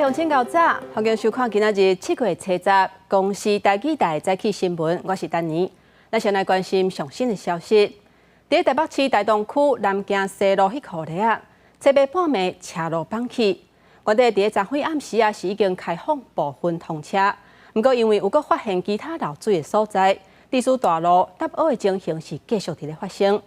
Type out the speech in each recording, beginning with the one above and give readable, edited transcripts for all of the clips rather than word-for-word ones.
眾請較早，歡迎收看今仔日7月初十公視台語台早起新聞，我是丹妮。咱先來關心上新的消息。佇台北市大同區南京西路彼箍咧，初八半暝車路崩去。原底佇昨昏暗時啊，是已經開放部分通車，毋過因為有閣發現其他漏水的所在，致使大路塌凹的情形是繼續佇咧發生。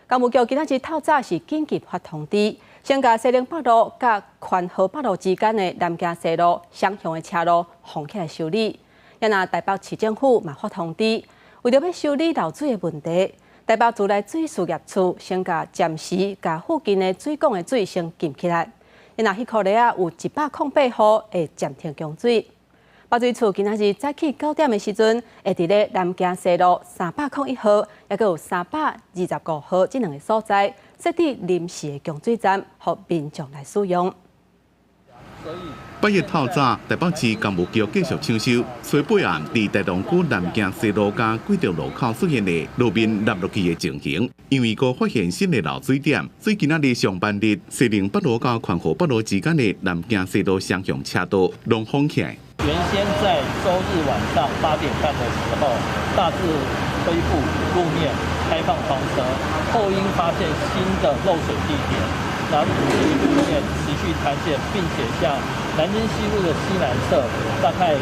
工務局今仔日透早是緊急發通知，先共西寧北路佮寬和北路之間的南京西路雙向的車路封起來修理。也若台北市政府嘛發通知，為著欲修理漏水的問題，台北自來水事業處先共暫時共附近的水管的水先禁起來。也若彼箍咧仔有108戶會暫停供水。北水處今仔日早起9點的時陣，會佇咧南京西路301號，抑閣有325號這兩个所在設置臨時的供水站，予民眾來使用。 8日透早，台北市工務局繼續搶修，初八暗佇大同區南京西路佮貴德路口出現的路面凹落去的情形，因為閣發現新的漏水點，所以今仔日上班日，西寧北路佮寬和北路之間的南京西路雙向車道攏封起來。原先在週日晚上8點半的時候，大致恢復路面開放通車，後因發現新的漏水地點，然後路面持續坍陷，並且向南京西路的西南側，大概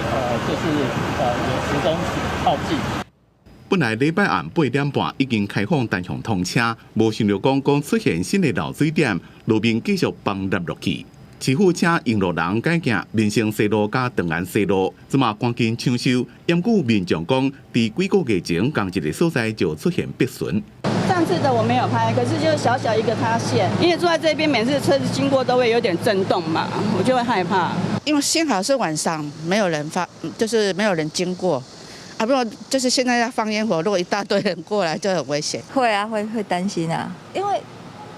就是有10公尺靠近。本來禮拜暗8點半已經開放單向通車，無想著講閣出現新的漏水點，路面繼續崩凹落去。市府請用路人改行民生西路佮長安西路，這馬趕緊搶修。毋過民眾講，佇幾個月前仝一个所在就出現破損。上次的我沒有拍，可是就小小一個塌陷，因為住在這邊，每次車子經過都會有點震動嘛，我就會害怕。因為幸好是晚上，沒有人發，就是沒有人經過。啊，不過就是現在要放煙火，如果一大堆人過來就很危險。會啊，會擔心啊，因為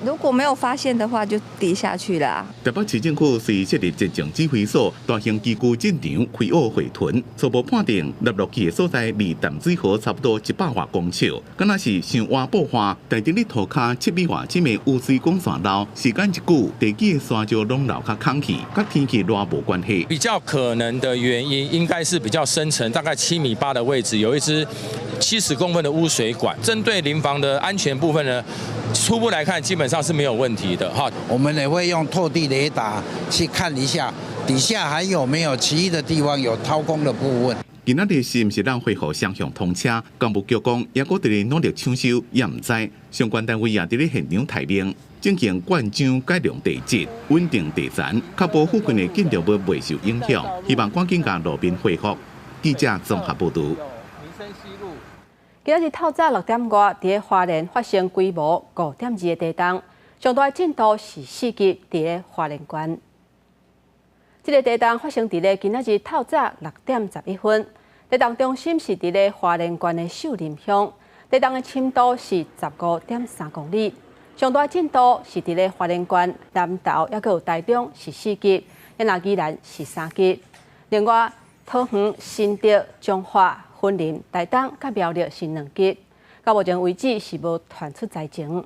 如果沒有發現的話，就跌下去了。台北市政府隨設立戰情指揮所，大型機具進場開挖回屯，初步判定凹落去的所在離淡水河差不多100外公尺，敢若是傷倚布花，但佇咧塗跤7米外深的污水管線漏，時間一久，地基的沙石攏流較空去，佮天氣熱無關係。比較可能的原因，應該是比較深層，大概7米8的位置，有一支70公分的污水管。針對鄰房的安全部分呢，初步來看，基本上是沒有問題的哈。我們也會用透地雷達去看一下，底下還有沒有其餘的地方有掏空的部分。今仔日是毋是會當恢復雙向通車？工務局講，猶閣佇咧努力搶修，也毋知相關單位也佇咧現場待命，進行灌漿改良地質、穩定地層，確保附近的建築物袂受影響。希望趕緊共路面恢復。記者綜合報導。今仔日透早6點外，佇咧花蓮發生規模5.2的地動，上大震度是4級，佇咧花蓮縣。這个地動發生佇咧今仔日透早6點11分，地動中心是佇咧花蓮縣的秀林鄉，地動的深度是15.3公里，上大震度是佇咧花蓮縣南投，抑閣有台中是4級，若宜蘭是3級。另外，桃園、新竹、彰化、雲林、台東佮苗栗是2級，到目前為止是無傳出災情。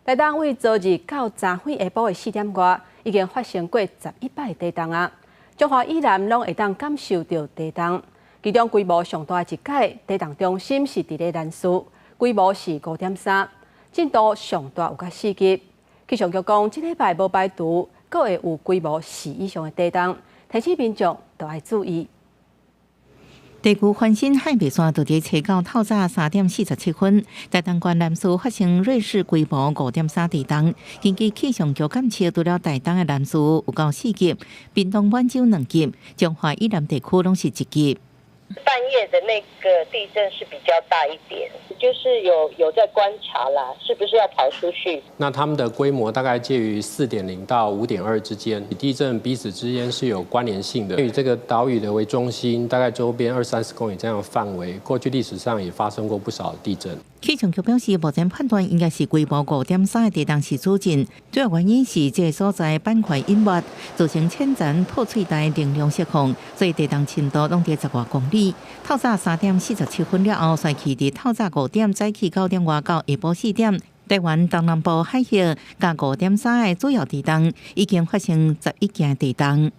台東為昨日到昨昏下晡的4點外，已經發生過11擺地動啊！彰化以南攏會當感受著地動，其中規模上大的一擺地動中心是佇咧南勢，規模是5.3，震度上大有到4級。氣象局講，這禮拜無排除閣會有規模4以上的地動，提醒民眾都愛注意。地球翻新海馬山，就佇初九透早3點47分，台東縣南勢發生芮氏規模5.3地動。根據氣象局監測，除了台東的南勢有夠4級，屏東滿洲2級，彰化以南地區攏是1級。半夜的那個地震是比較大一點，就是有在觀察啦，是不是要跑出去？那他們的規模大概介於4.0到5.2之間，地震彼此之間是有關聯性的。以這個島嶼的為中心，大概周邊二三十公里這樣的範圍，過去歷史上也發生過不少地震。氣象局表示，目前判斷應該是規模5.3的地動是主震，主要原因是這个所在板塊隱沒，造成淺層破碎帶能量釋放，所以地動深度攏佇10外公里。透早3點47分了後，隨去佇透早5點早起9點外到下晡4點。台灣東南部海域佮5.3的主要地動，已經發生11件地動。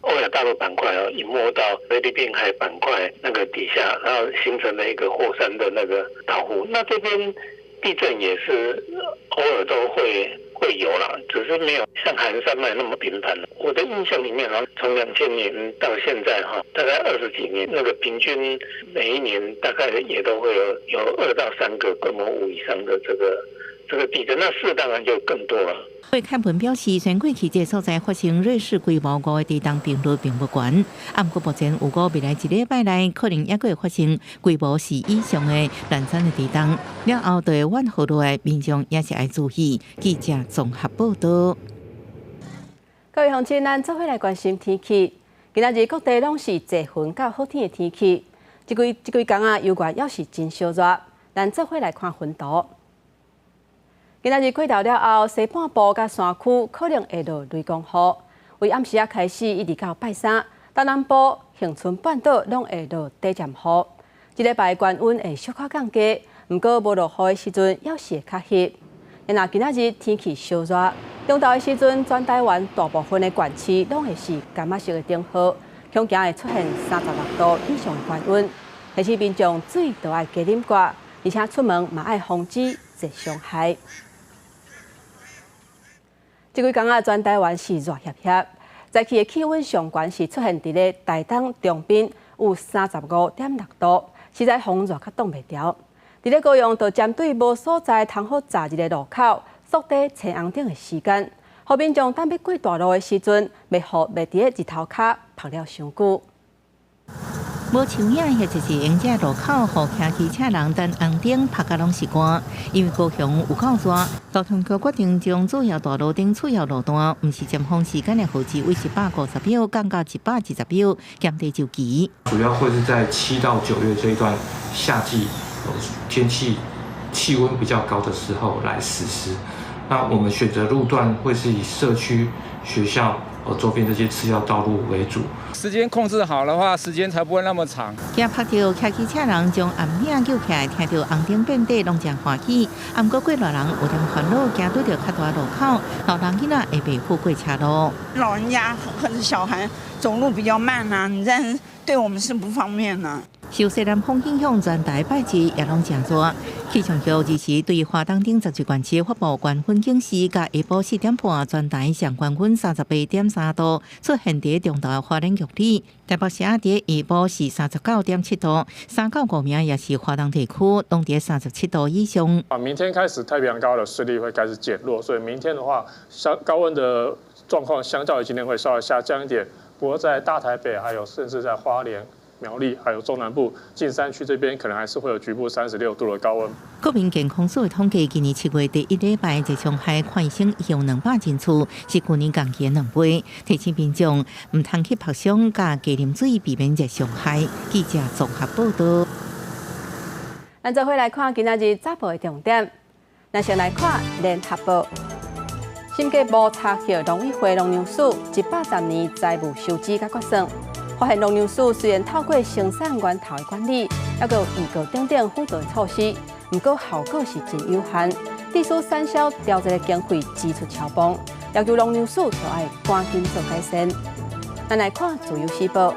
歐亞大陸板塊哦，隱沒到菲律賓海板塊那個底下，然後形成了一個火山的那個島弧。那這邊地震也是偶爾都會有啦，只是沒有像海山脈那麼頻繁。我的印象裡面，從2000年到現在哈，大概20幾年，那個平均每一年大概也都會有2到3個規模5以上的這個地震，那4當然就更多了。郭凱文表示，雖然過去這個所在發生芮氏規模5的地動頻率並不懸，啊，毋過目前預估未來一禮拜內可能猶閣會發生規模四以上的難產的地動，了後對阮河路的民眾也是愛注意。記者綜合報道。各位鄉親，咱做伙來關心天氣。今仔日各地攏是濟雲佮好天的天氣，這幾工啊，猶原猶是真燒熱。咱做伙來看雲圖。今仔日過晝了後，西半部佮山區可能會落雷公雨。為暗時仔開始，一直到拜三，東南部、恆春半島攏會落短暫雨。這禮拜高溫會小可降低，毋過無落雨的時陣，猶是會較翕。若今仔日天氣燒熱，中晝的時陣，全台灣大部分的縣市攏會是柑仔色的燈號，恐驚會出現36度以上的高溫。提醒民眾水都愛加啉寡，而且出門嘛愛防止熱傷害。這幾工啊，全台灣是熱煳煳，早起的氣溫上懸是出現佇咧台東長濱有35.6度，實在予人熱較擋袂牢。佇咧高雄，就針對無所在通好閘入的路口，縮短青紅燈的時間，予民眾等欲過大路的時陣，袂予袂佇咧日頭跤曝了傷久。無樹影，或者是用這路口，予騎機車人等紅燈曝甲攏是汗。因為高雄有夠熱，交通局決定將主要大路頂次要路段，毋是尖峰時間的號誌，為150秒降到120秒，減低周期。主要會是在7到9月這一段夏季天氣氣溫比較高的時候來實施。那我們選擇路段會是以社區、學校和周邊這些次要道路為主。時間控制好的話，時間才不會那麼長。驚曝著騎機車人將暗影救起來，聽著紅燈變短，攏誠歡喜。毋過過路人有點煩惱，驚拄著較大路口，老人囡仔會袂赴過車路。老人家或者小孩走路比較慢啊，你這樣對我們是不方便呢。受西南風影響，全台拜日也攏誠熱。氣象局日時對花東等14縣市發布高溫警示，佮下晡4點半，全台上懸溫38.3度，出現佇中晝的花蓮玉里。台北市仔佇下晡是39.7度，3到5名也是花東地區，攏佇37度以上。啊，明天開始太平洋高壓的勢力會開始減弱，所以明天的話，相高溫的狀況相較於今天會稍微下降一點。不過在大台北，還有甚至在花蓮、苗栗，還有中南部近山區這邊，可能還是會有局部36度的高溫。國民健康署的統計，今年7月第一禮拜熱傷害看醫生有200人次，是舊年同期的2倍。提醒民眾毋通去曝傷，佮加啉水，避免熱傷害。記者綜合報道。咱做伙來看今仔日早報的重點。咱先來看聯合報。審計部查核農委會農糧署110年財務收支佮決算，發現農糧署雖然透過生產源頭的管理，猶閣有預告等等輔導措施，毋過效果是真有限。致使產銷調節的經費支出超額，要求農糧署就愛趕緊做改善。咱來看自由時報，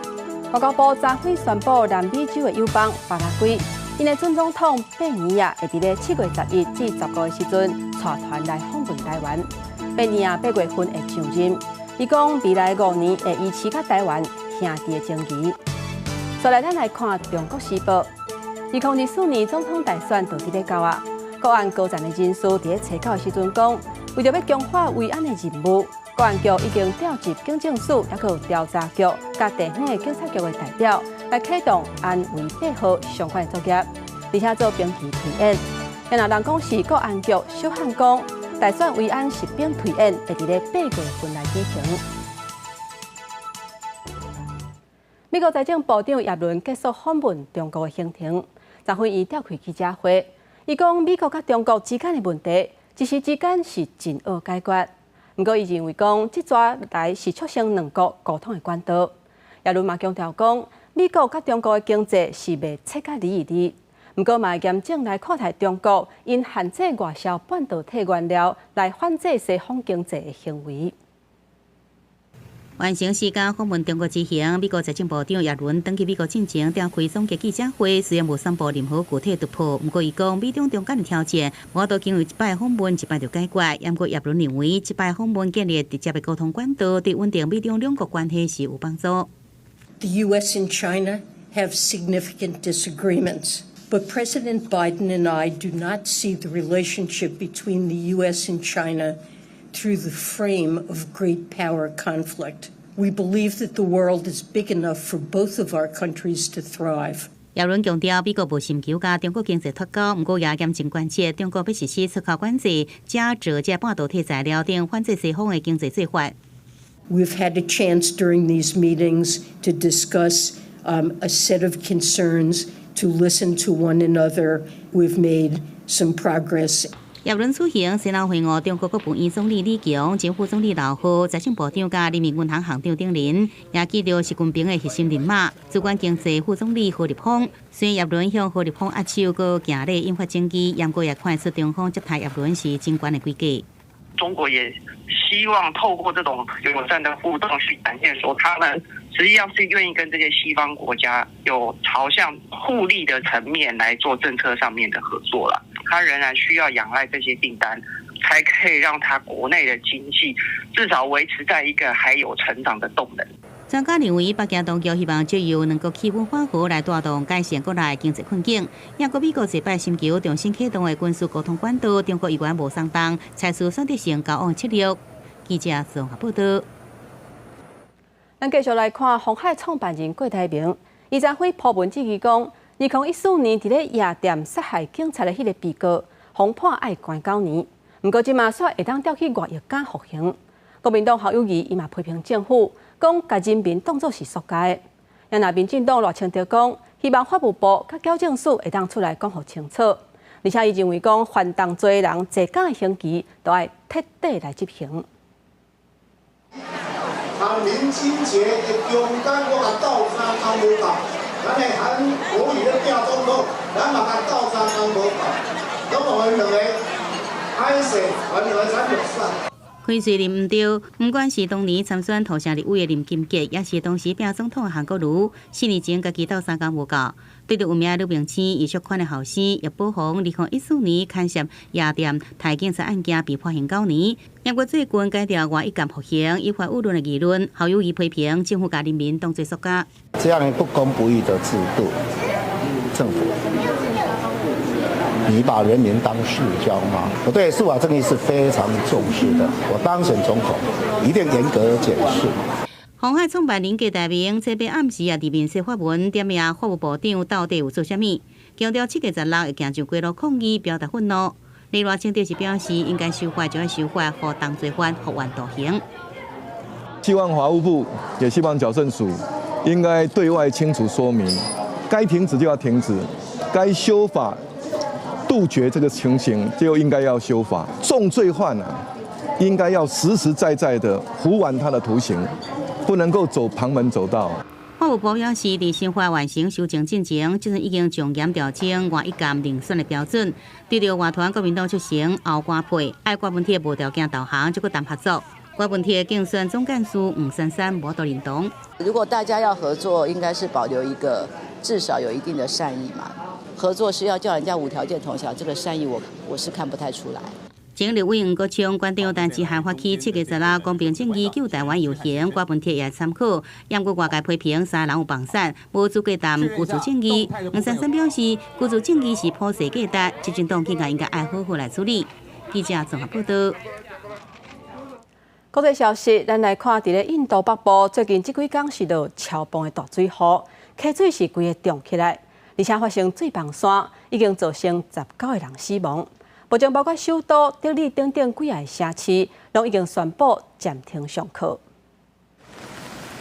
外交部昨昏宣布，南美洲的友邦巴拉圭，𪜶的準總統貝尼亞會佇咧7月11至15的時陣，帶團來訪問台灣。貝尼亞8月份會上任，伊講未來5年會維持佮台灣兄弟的情誼。再來，咱來看《中國時報》，2024年總統大選就佇咧到啊，國安高層的人士佇咧初九的時陣講，為著欲強化維安的任務，國安局已經調集警政署、猶閣有調查局、佮地方的警察局的代表來啟動安維八號相關的作業，而且做兵棋推演。若人講是國安局小漢講，大選維安實兵推演會佇咧8月份來舉行。美國財政部長葉倫結束訪問中國的行程，昨昏伊召開記者會，伊講美國佮中國之間的問題，一時之間是真惡解決。毋過伊認為講，這逝來是促成兩國溝通的管道。葉倫嘛強調講，美國佮中國的經濟是袂切甲離一離，毋過嘛會嚴正來看待中國𪜶限制外銷半導體原料來反制西方經濟的行為。完成時間訪問中國之行，美國財政部長耶倫轉去美國進前召開總結記者會，雖然無宣布任何具體突破，毋過伊講美中中間的挑戰，無法度經由一擺訪問一擺就解決。毋過耶倫認為，這擺訪問建立直接的溝通管道，對穩定美中兩國關係是有幫助。 The U.S. and China have significant disagreements, but President Biden and I do not see the relationship between the U.S. and China through the frame of great power conflict. We believe that the world is big enough for both of our countries to thrive. 耶倫強調，美國無尋求佮中國經濟脫鈎，毋過也嚴正關切中國欲實施出口管制、加設這半導體材料等反制西方的經濟做法。 We've had a chance during these meetings to discuss a set of concerns, to listen to one another. We've made some progress. 耶倫此行先後會晤中國國務院總理李強、前副總理劉鶴、財政部長佮人民銀行行長等人，也見著習近平的核心人馬，主管經濟副總理何立峰。雖然耶倫向何立峰握手，閣行禮引發爭議，毋過也看出中方接待耶倫是真懸的規格。中國也希望透過這種友善的互動，去展現說他們實際上是願意跟這些西方國家有朝向互利的層面來做政策上面的合作了。他仍然需要仰賴這些訂單，才可以讓他國內的經濟至少維持在一個還有成長的動能。專家認為，北京當局希望藉由兩國氣氛緩和來帶動改善國內經濟困境。毋過美國這擺尋求重新啟動的軍事溝通管道，中國猶原無鬆動，採取選擇性交往策略。記者綜合報道。咱繼續來看鴻海創辦人郭台銘，伊昨昏鋪文質疑講，2014年佇咧夜店殺害警察的彼個被告，予判愛關9年，毋過這馬煞會當調去外役監服刑。國民黨侯友宜伊嘛批評政府，講共人民當做是塑膠的。若民進黨賴清德講，希望法務部佮矯正署會當出來講予清楚。而且伊認為講，犯重罪的人坐監的刑期都愛徹底來執行。林清杰的中間，我共鬥三工無夠，咱的韓國瑜咧拼總統，咱嘛共鬥三工無夠，總共𪜶兩个歹勢，𪜶兩个才落選。開喙啉毋著，毋管是當年參選土城立委的林金杰，抑是當時拼總統的韓國瑜，4年前家己鬥三工無夠。對著有名女明星葉淑寬的後生葉寶鴻，2014年牽涉夜店刣警察案件被判刑九年，毋過最近改調外役監服刑，引發輿論的議論。侯友宜批評政府共人民當做塑膠。這樣不公不義的制度，政府，你把人民當塑膠嗎？我對司法正義是非常重視的。我當選總統，一定嚴格檢視。鴻海創辦人郭台銘，這擺暗時也佇面書發文點名法務部長到底有做啥物，強調7月16會行上街路抗議，表達憤怒。另外，賴清德是表示，應該修法就愛修法，予重罪犯服完徒刑。希望法務部，也希望矯正署，應該對外清楚說明，該停止就要停止，該修法杜絕這個情形就應該要修法。重罪犯啊，應該要實實在在的服完他的徒刑，不能夠走旁門左道。法務部表示，佇新法完成修正進前，這陣已經從嚴調整外役監遴選的標準。對著外團國民黨出席後官配，愛郭文鐵無條件投降，才閣談合作。郭文鐵競選總幹事黃珊珊無多認同。如果大家要合作，應該是保留一個至少有一定的善意嘛。合作是要叫人家無條件投降，這個善意我是看不太出來。前立委黃國昌、館長陳智菡發起7月16公平正義救台灣遊行，郭文鐵也參考。毋過外界批評三人有幫產，無資格談居住正義。黃珊珊表示，居住正義是普世價值，執政黨應該愛好好來處理。記者綜合報道。國際消息，咱來看，佇咧印度北部最近這幾工是落超暴的大水雨，溪水是規个漲起來，而且發生水崩山，已經造成19個人死亡。目前包括首都德里等等幾个城市，攏已經宣布暫停上課。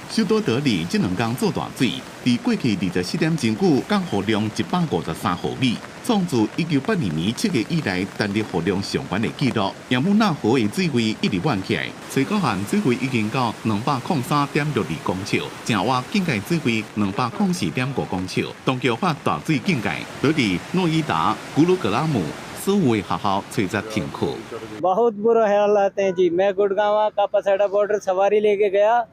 首都德里這兩工做大水，佇過去24點鐘久，降雨量153毫米。創自1982年7月以來單日雨量上懸的紀錄。亞姆納河的水位一直滿起來，西高縣水位已經到203.62公尺，正挖警戒水位204.5公尺，當局發大水警戒。佇佇諾伊達、古魯格拉姆所有的學校隨時停課。 बहुत बुरा हालात हैं जी। मैं गुड़गांव का पसैड़ा बॉर्डर सवारी लेके गया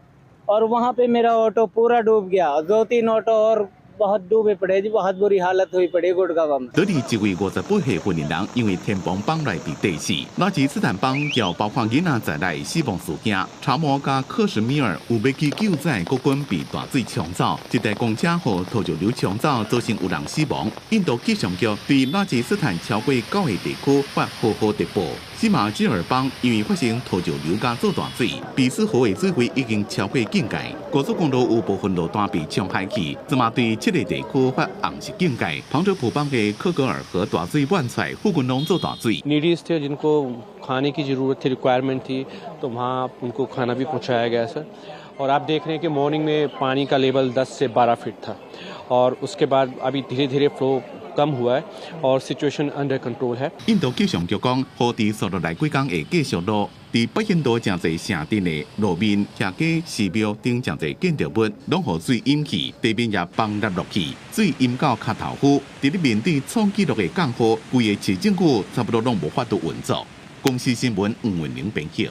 और वहाँ पे मेरा ऑटो पूरा डूब गया। दो तीन ऑटो और बहुत डूबे पड़े जी। बहुत बुरी हालत हुई पड़ी गुड़गांव में。佇佇一位58歲婦人因為天崩崩來被地死。拉吉斯坦邦有包括囡仔在內死亡事件。查謨佮克什米爾有欲去救災國軍被大水沖走，一台公車予土石流沖走，造成有人死亡。印度氣象局對拉吉斯坦超過九個地區發豪雨特報。喜馬吉爾邦因為發生土石流佮做大水，比斯河的水位已經超過警戒，高速公路有部分路段被沖海去，這嘛對七個地區發紅色警戒。旁遮普邦的克格爾河大水滿出，附近攏做大水。 Needies थे जिनको खाने की जरूरत थी, रिक्वायरमेंट थी, तो वहाँ उनको खाना भी पहुँचाया गया सर। और आप देख रहे हैं कि मॉर्निंग में पानी का लेवल 10 से 12 फीट था और उसके बाद अभी धीरे धीरे फ्लो कम हुआ है और situation under control है。印度氣象局講，雨佇紲落來幾工會繼續落。佇北印度誠濟城鎮的路面、徛家、寺廟等誠濟建築物，攏予水淹去，地面也崩落落去，水淹到跤頭膚。佇咧面對創紀錄的降雨，規个市政府差不多攏無法度運作。公視新聞黃文玲編輯。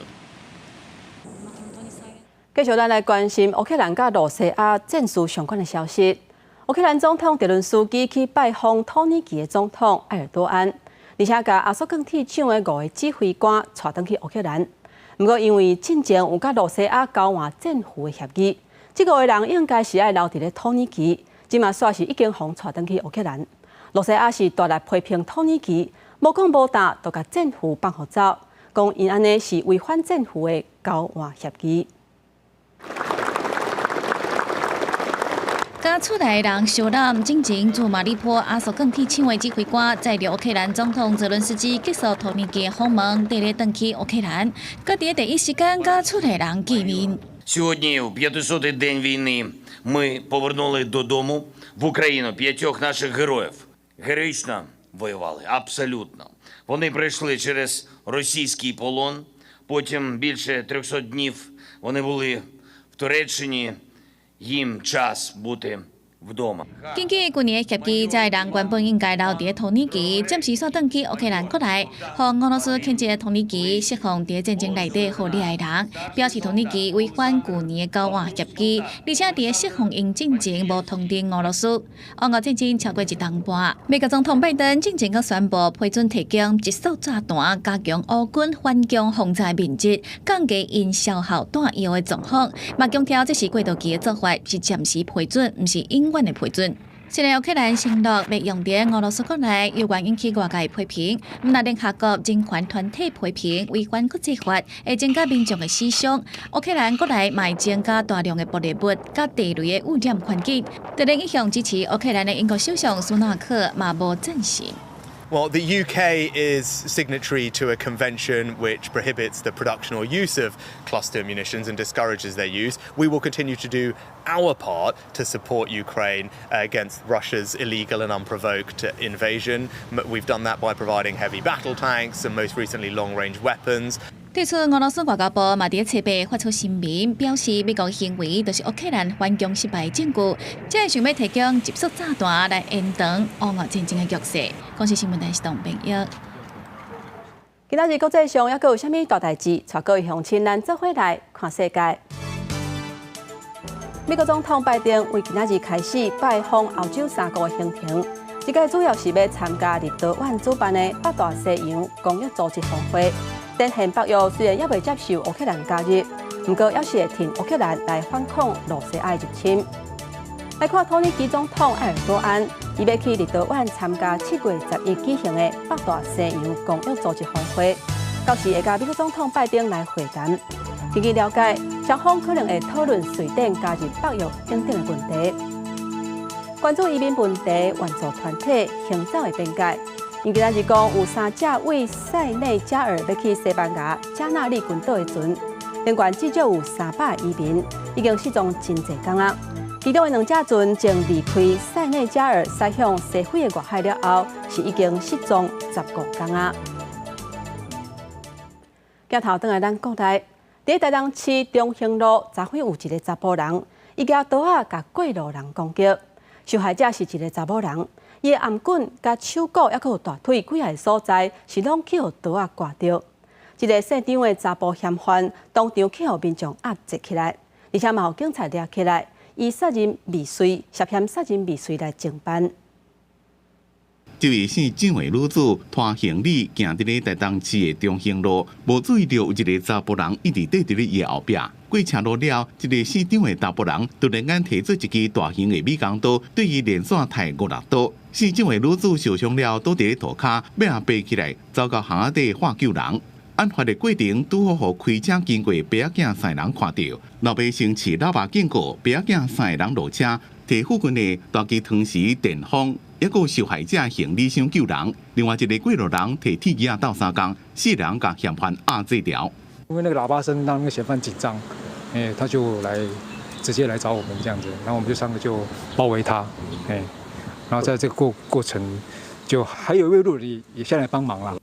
繼續咱來關心烏克蘭佮露西亞戰事相關的消息。烏克蘭總統澤倫斯基去拜訪土耳其的總統埃爾多安，而且共亞速鋼鐵廠的五個指揮官帶轉去烏克蘭。毋過因為進前有佮露西亞交換戰俘的協議，這五個人應該是愛留佇咧土耳其，這馬煞是已經予帶轉去烏克蘭。露西亞是大力批評土耳其，無講無答，就共戰俘放予走，講𪜶按呢是違反戰俘的交換協議。佮厝內人相攬，進前駐馬里波亞速鋼鐵廠的指揮官，載著烏克蘭總統澤倫斯基結束土耳其的訪問，綴咧轉去烏克蘭，閣佇第一時間佮厝內人見面。 Сьогодні, у 500-й день війни, ми повернули додому в Україну п'ятьох наших героїв. Героїчно воювали, абсолютно. Вони пройшли через російський полон, потім більше 300 днів вони були в Туреччині. Їм час бути вдома. 根據舊年的協議，這个人原本應該留佇土耳其，暫時煞轉去烏克蘭國內，予俄羅斯譴責土耳其釋放佇戰爭內底予掠的人，表示土耳其違反舊年的交換協議，而且佇釋放𪜶進前無通知俄羅斯。烏俄戰爭超過一冬半，美國總統拜登進前閣宣布批准提供集束炸彈，加強烏軍反攻轟炸面積，降低𪜶消耗彈藥的狀況。嘛強調這是過渡期的做法，是暫時批准，毋是永遠的批准。雖然烏克蘭承諾欲用佇俄羅斯國內，猶原引起外界批評。毋但聯合國人權團體批評違反國際法，會增加民眾的死傷。烏克蘭國內嘛會增加大量的爆裂物、佮地雷的污染環境。當然，一向支持烏克蘭的英國首相蘇納克嘛無贊成。 Well, the UK is signatory to a convention which prohibits the production or use of cluster munitions and discourages their use. We will continue to do our part to support Ukraine against Russia's illegal and unprovoked invasion. We've done that by providing heavy battle tanks and most recently long range weapons. 對此，俄羅斯外交部嘛佇初八發出聲明，表示美國行為就是烏克蘭反攻失敗證據，這是想欲提供集束炸彈來延長烏俄戰爭的局勢。公視新聞台是董朋友。今仔日國際上猶閣有啥物大代誌？帶各位鄉親咱做伙來看世界。美國總統拜登為今仔日開始拜訪歐洲三國的行程，這個主要是欲參加立陶宛主辦的北大西洋公約組織峰會。展現北約雖然猶未接受烏克蘭加入，毋過猶是會挺烏克蘭來反抗露西亞入侵。來看土耳其總統埃爾多安，伊欲去立陶宛參加7月11舉行的北大西洋公約組織峰會，到時會佮美國總統拜登來會談。根據了解，雙方可能會討論瑞典加入北約等等的問題。關注移民問題援助團體行走的邊界。𪜶今仔日講有三隻為塞內加爾欲去西班牙加納利群島的船，另外至少有300移民已經失蹤真濟工啊。其中的兩隻船正離開塞內加爾，駛向西非的外海了後，是已經失蹤15天啊。鏡頭轉來咱國內，佇台東市中興路，昨昏有一個查埔人，伊舉刀仔共過路人攻擊，受害者是一個查某人，伊的頷頸、佮手股，猶閣有大腿幾个所在，是攏去予刀仔割著。這個姓張的查埔嫌犯當場去予民眾壓制起來，而且嘛予警察掠起來，以殺人未遂、涉嫌殺人未遂來偵辦。這位姓張的女子拖行李行佇咧台東市的中興路，無注意著有一個查埔人一直綴佇咧伊的後壁。過車路了，這個姓張的查埔人突然間提出一支大型的美工刀，對伊連續刣五六刀。姓張的女子受傷了，倒佇咧塗跤，欲仔爬起來，走到巷仔底喊救人。案發的過程拄好予開車經過白仔囝三个人看著，老爸先持喇叭警告白仔囝三个人落車，提附近的大支湯匙、電風，猶閣受害者行李箱救人。另外一個過路人提鐵枝仔鬥相共，四人共嫌犯壓制牢。因為那個喇叭聲讓那個嫌犯緊張，他就來直接來找我們這樣子，然後我們就三個就包圍他，然後在這個過程，就還有一位路人也下來幫忙啦。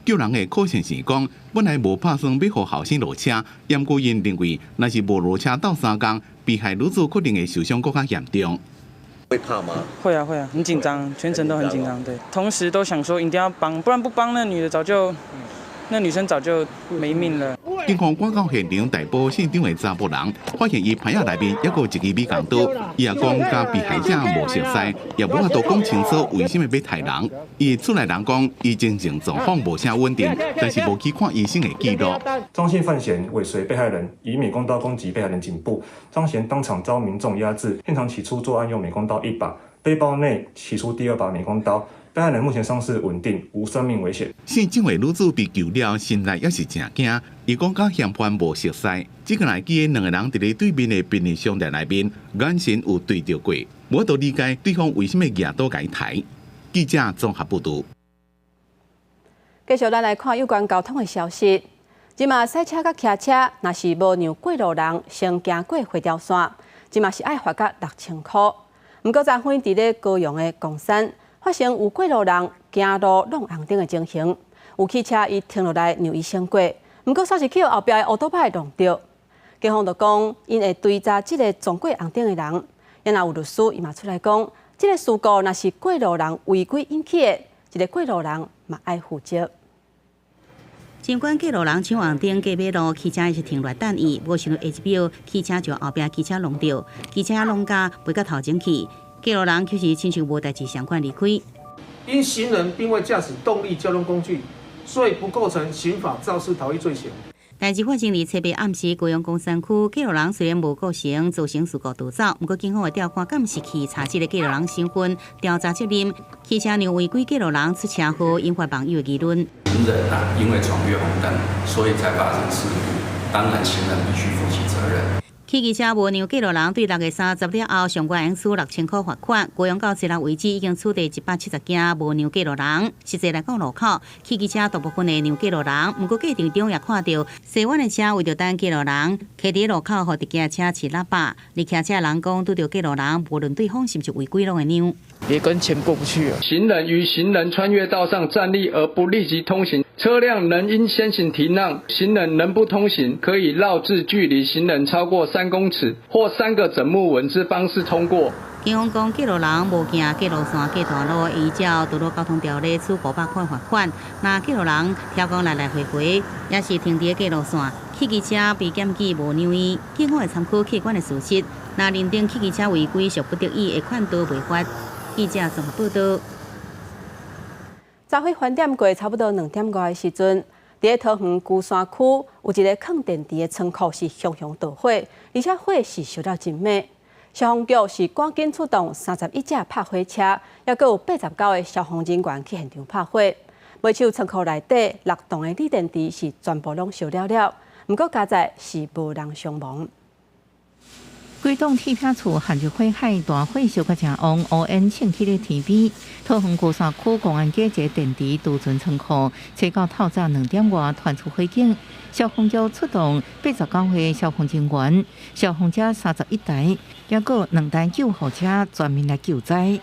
救人的可信是講，本來無拍算欲予後生落車，毋過𪜶認為，若是無落車鬥相共，被害女子可能會受傷閣較嚴重。會怕嗎？會啊會啊，很緊張，全程都很緊張。對，同時都想說一定要幫，不然不幫那女的早就，那女生早就沒命了。警方趕到現場逮捕姓張的查埔人，發現伊袋仔內面猶閣有一支美工刀。伊也講佮被害者無熟似，也無法度講清楚為啥物欲刣人。伊厝內人講，伊精神狀況無啥穩定，但是無去看醫生的記錄。張姓犯嫌尾隨被害人，以美工刀攻擊被害人頸部，張嫌當場遭民眾壓制，現場起出作案用美工刀一把，背包內取出第二把美工刀。被害人目前傷勢穩定，無生命危險。姓張的女子被救了，心內也是誠驚。伊講佮嫌犯無熟似，只閣會記得兩個人佇咧對面的便利商店內面，眼神有對著過，無法度理解對方為啥物舉刀共伊刣。記者綜合報導。繼續咱來看有關交通的消息。這馬賽車佮騎車，若是無讓過路人先行過火條線，這馬是愛罰甲6000箍。毋過昨昏佇咧高雄的岡山，發生有過路人行路挵紅燈的情形，有汽車伊停落來讓伊先過，毋過煞是去予後壁的烏托邦挵著。警方就講，𪜶會追查這个撞過紅燈的人。也若有律師伊嘛出來講，這个事故若是過路人違規引起的，這个過路人嘛愛負責。儘管過路人搶紅燈過馬路，汽車也是停落等伊，無想到下一秒，汽車就後壁機車挵著，機車挵甲飛到頭前去。過路人其實親像無代誌相款離開。因行人並未駕駛動力交通工具，所以不構成刑法肇事逃逸罪嫌。代誌發生佇初八暗時，高雄岡山區過路人雖然無構成造成事故逃走，毋過警方會調看監視器查這个過路人身份，調查責任。汽車讓違規過路人出車禍，引發網友的議論。行人啊，因為闖越紅燈，所以才發生事故，當然行人必須負起責任。汽機車無讓過路人對6月30了後，上懸會處6000箍罰款。高雄到這日為止已經處罰170件無讓過路人。實際來講，路口汽機車大部分會讓過路人，毋過過程中也看著西彎的車為著等過路人，開佇路口予特機車試喇叭。而騎車人講拄著過路人，無論對方是毋是違規，攏會讓。也跟錢過不去啊。行人於行人穿越道上站立而不立即通行，車輛仍應先行停讓，行人仍不通行，可以繞至距離行人超過3公尺或三個枕木紋之方式通過。警方講，過路人無行過路線過大路，依照道路交通條例處500塊罰款。若過路人刁工來來回回，也是停佇過路線，汽機車被檢舉無讓伊，警方會參考客觀的事實，若認定汽機車違規屬不得已，會勸導違法。記者綜合報導。昨昏翻點過差不多2點外的時陣，佇咧桃園龜山區有一個囥電池的倉庫是熊熊著火，而且火勢燒了真猛。消防局是趕緊出動31架拍火車，猶閣有89個消防人員去現場拍火。袂手倉庫內底六棟的鋰電池是全部攏燒了了，毋過佳哉是無人傷亡。幾棟鐵皮厝陷入火海，大火燒甲誠旺，烏煙衝起咧天邊。桃園龜山區公安街一个電池儲存倉庫，初九透早2點外傳出火警，消防局出動89個消防人員，消防車31台，抑閣2台救護車全面來救災。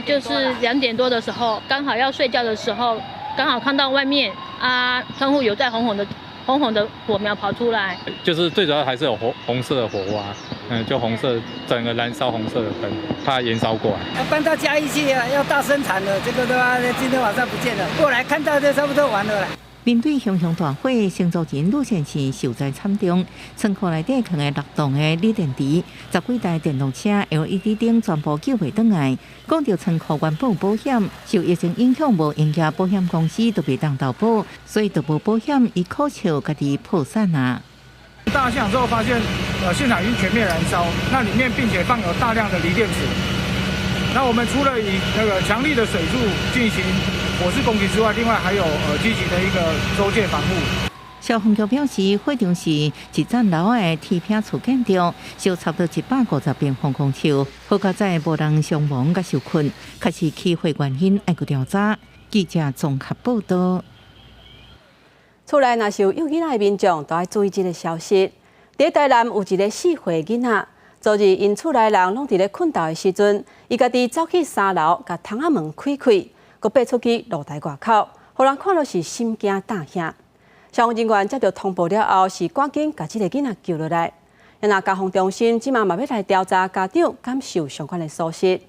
就是2點多的時候，剛好要睡覺的時候，剛好看到外面啊，窗戶有在紅紅的。紅紅的火苗跑出來，就是最主要還是有紅紅色的火花，就紅色整個燃燒紅色的燈，怕延燒過來。要搬到嘉義去啊，要大生產了，這個的話，今天晚上不見了，過來看到就差不多完了啦。面對熊熊大火，承租人呂先生受災慘重，倉庫內底囥的六棟的鋰電池、10幾台電動車、LED 燈全部救袂轉來。講著倉庫原本有保險，受疫情影響無營業，保險公司都袂當投保，所以就無保險，伊苦笑家己破產啊。到現場之後發現，現場已經全面燃燒，那裡面並且放有大量的鋰電池。那我們除了以那個強力的水柱進行火勢攻擊之外，另外還有積極的一個周界防護。消防局表示，火場是一層樓的鐵皮厝建築，燒差不多150平方公尺，好佳哉無人傷亡佮受困，確實起火原因愛閣調查。記者綜合報道。厝內若是有幼囡仔的民眾，都愛注意這个消息。佇台南有一个4歲囡仔，昨日𪜶厝內人攏佇咧睏覺的時陣，伊家己走去三樓，共窗仔門開開，閣爬出去露台外口，予人看著是心驚膽嚇。消防人員接著通報了後，是趕緊共這个囡仔救落來。若家防中心這馬嘛欲來調查家長敢受相關的疏失。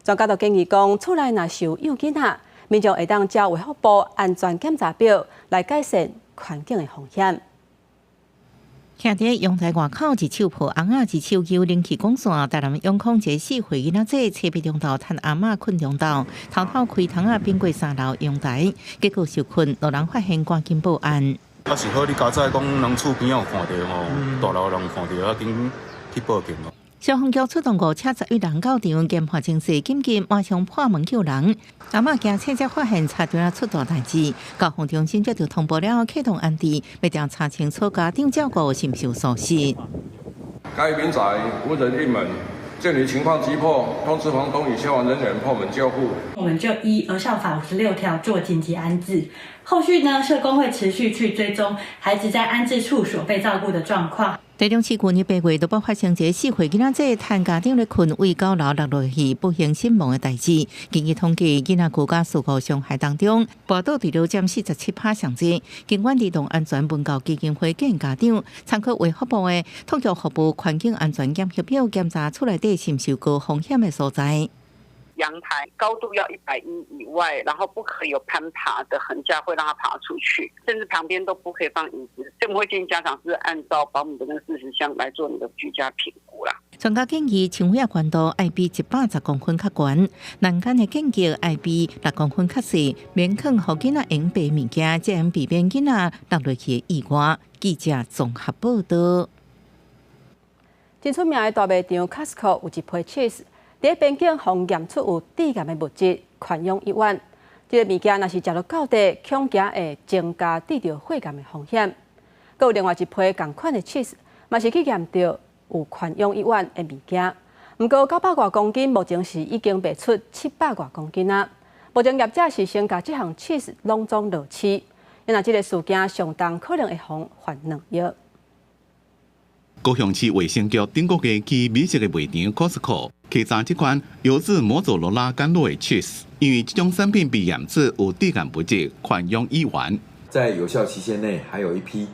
專家都建議講，厝內若是有幼囡仔，民眾會當照衛福部安全檢查表來改善環境的風險。徛佇陽台外口，一手抱尪仔，一手揪冷氣管線。台南永康一个4歲囡仔仔，初八中晝趁阿嬤睏中晝，偷偷開窗仔爬過三樓陽台，結果受困，路人發現趕緊報案。啊是好，你佳哉講人厝邊仔有看著吼，大樓人看著，啊緊去報警咯。消防局出動5車11人到場，研判情勢緊急，馬上破門救人。阿嬤驚醒才發現差點出大代誌，消防中心接著通報了後，啟動安置，欲調查清楚家長照顧是毋是有疏失。該民宅無人應門，鑑於情況急迫，通知房東與消防人員破門救護。我們就依兒少法56條做緊急安置。後續呢，社工會持續去追蹤孩子在安置處所被照顧的狀況。台中市去年8月都捌發生一个4歲囡仔仔趁家長咧睏，對九樓落落去不幸身亡的代誌。根據統計，囡仔居家事故傷害當中，跋倒墜落佔47%上濟。警管兒童安全文教基金會建議家長參考衛福部的托育服務環境安全檢核表，檢查厝內底是毋是有高風險的所在。陽台高度要110以外，然後不可以有攀爬的橫架，會讓他爬出去，甚至旁邊都不可以放椅子。這我們會建議家長是按照保姆的那40項來做你的居家評估啦。專家建議，窗戶懸度愛比110公分較懸，欄杆的間隔愛比6公分較細，免囥予囡仔用爬物件，才能避免囡仔落落去的意外。記者綜合報道。真出名的大賣場 Costco 有一批 cheese。佇邊境予驗出有致癌的物質環氧乙烷，這个物件若是食落肚底，恐驚會增加得著血癌的風險。閣有另外一批仝款的 cheese，嘛是去驗著有環氧乙烷的物件。毋過900外公斤，目前是已經賣出700外公斤啊。目前業者是先共這項 cheese 攏總落市，若這个事件上重可能會予罰2億。高雄市衛生局頂個月去美食的賣場 Costco 稽查這款優質摩佐羅拉甘露的 cheese，因為這種產品被驗出有致癌物質環氧乙烷，在有效期限內還有一批。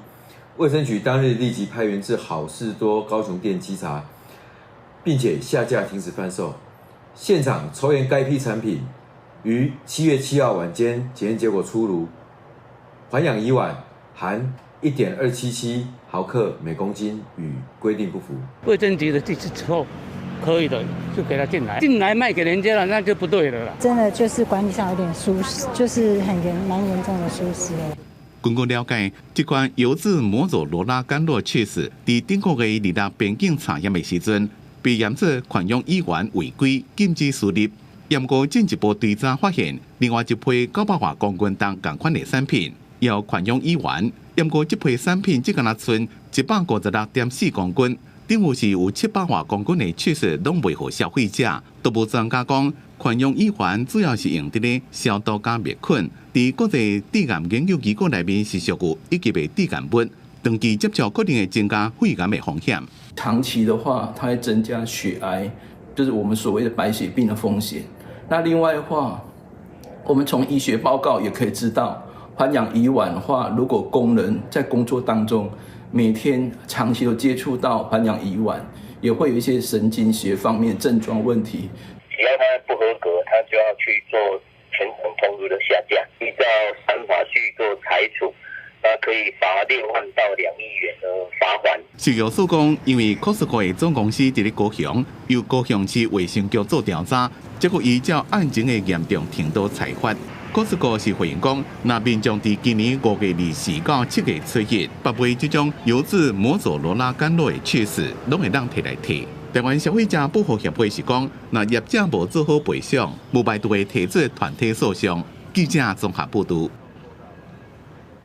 衛生局當日立即派員至好市多高雄店稽查，並且下架停止販售。現場抽驗該批產品，於7月7號晚間檢驗結果出爐，環氧乙烷含1.277毫克每公斤，與規定不符。衛生局的這次抽可以的，就給他進來，進來賣給人家了，那就不對了啦。真的就是管理上有點疏失，就是很嚴蠻嚴重的疏失。根據了解，這款優質摩佐羅拉甘露 cheese 佇頂個月26邊境查驗的時陣，被驗出環氧乙烷違規禁止輸入。毋過進一步追查發現，另外一批900外公斤重仝款的產品，有環氧乙烷。毋過這批產品只敢若賰156.4公斤，頂有是有700外公斤的起司攏賣予消費者，都無專家講，環氧乙烷主要是用佇咧消毒佮滅菌。佇國際致癌研究機構內面是屬於一級的致癌物，長期接觸可能會增加肺癌的風險。長期的話，它會增加血癌，就是我們所謂的白血病的風險。那另外的話，我們從醫學報告也可以知道，環氧乙烷的話，如果工人在工作當中每天長期都接觸到環氧乙烷，也會有一些神經學方面症狀問題。只要它不合格，它就要去做全省通路的下架，依照三法去做裁處，那可以罰6萬到2億元的罰鍰。食藥署講，因為 Costco 的總公司佇咧高雄，由高雄市衛生局做調查，結果依照案情的嚴重程度裁罰。Costco 是回應講，若民眾佇今年5月24到7月初一，欲買這種油脂摩佐羅拉干酪的起司，攏會當提來退。台灣消費者保護協會是講，若業者無做好賠償，無排除會提出團體訴訟。記者綜合報導。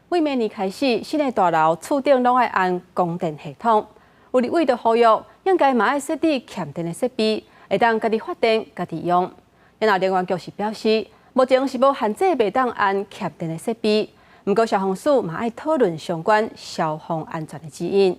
對明年開始，新的大樓厝頂攏愛安供電系統。有立委就呼籲，應該嘛愛設置慳電的設備，會當家己發電、家己用。然後能源局是表示，目前是無限制袂當安慳電的設備，毋過消防署嘛愛討論相關消防安全的指引。